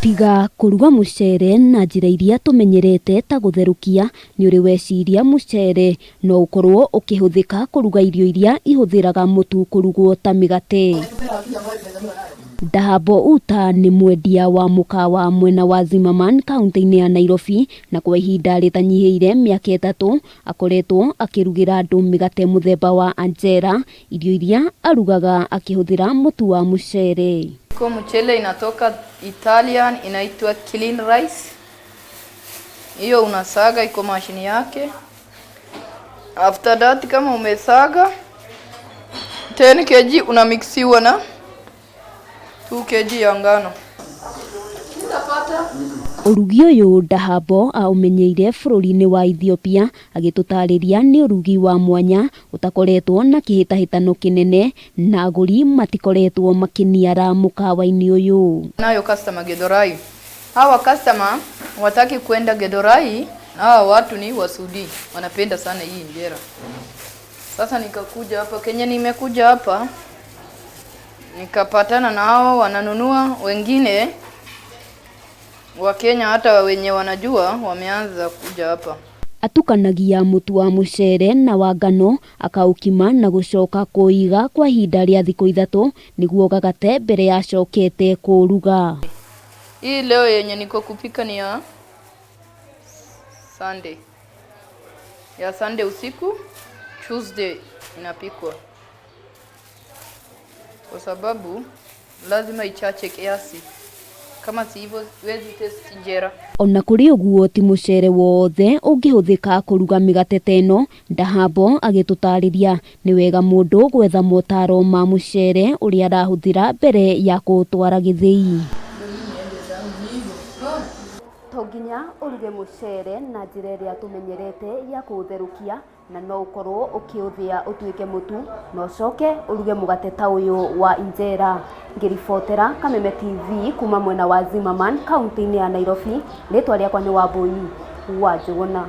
Tiga kũruga mũcere na njĩra iria tũmenyerete ta gũtherũkia, nĩ ũrĩ weciria mũcere no ũkorwo ũkĩhũthĩka kũruga irio iria ihũthĩraga mũtu kũrugwo ta mĩgate. Dahabo Uta nĩ mwendia wa mũkawa mwena wa Zimmerman kaunti-inĩ ya Nairobi, na kwa ihinda rĩtanyihĩire mĩaka 3 akoretwo akĩrugĩra andũ mĩgate mũthemba wa Anjera, irio iria arugaga akĩhũthĩra mũtu wa mũcere. Kwa mchele inatoka Italian, inaitwa clean rice. Hiyo unasaga, iko mashini yake. After that, kama umesaga 10 kg, unamixiwa na 2 kg ya ngano. Ũrugi ũyũ Dahabo aũmenyeire bũrũri-inĩ wa Ethiopia, agĩtũtarĩria nĩ ũrugi wa mwanya ũtakoretwo na kĩhĩtahĩtano kĩnene na agũri matikoretwo makĩniara mũkawa-inĩ ũyũ. Nayo customer Githurai. Hawa customer wataki kwenda Githurai, hawa watu ni Wasudi, wanapenda sana hii injera. Sasa nikakuja hapa Kenya, nimekuja hapa nikapatana na hao wananunua, wengine wa Kenya hata wenye wanajua wameanza kuja hapa. Atukanagia mũtu wa mũcere na wa ngano, akaũkima na gũcoka kũũiga kwa ihinda rĩa thikũ 3 nĩguo ũgagate mbere ya acokete kũũruga. Hii leo yenye niko kupika ni ya Sunday. Ya Sunday usiku, Tuesday inapikwa. Kwa sababu lazima ichache kiasi. Kama si hivyo huwezi taste injera. Ona kũrĩ ũguo, ti mũcere wothe ũngĩhũthĩka kũruga mĩgate ta ĩno. Dahabo agĩtũtarĩria nĩ wega mũndũ gwetha motaro ma mũcere ũrĩa arahũthĩra mbere ya kũũtwara gĩthĩi. To nginya ũruge mũcere na njĩra ĩrĩa tũmenyerete ya kũũtherũkia, na no ũkorwo ũkĩũthĩa ũtuĩke mũtu na ũcoke ũruge mũgate ta ũyũ wa injera. Ngĩribotera Kameme TV kuma mwena wa Zimmerman kaunti-inĩ ya Nairobi, rĩtwa rĩakwa nĩ Wambui wa Njũgũna.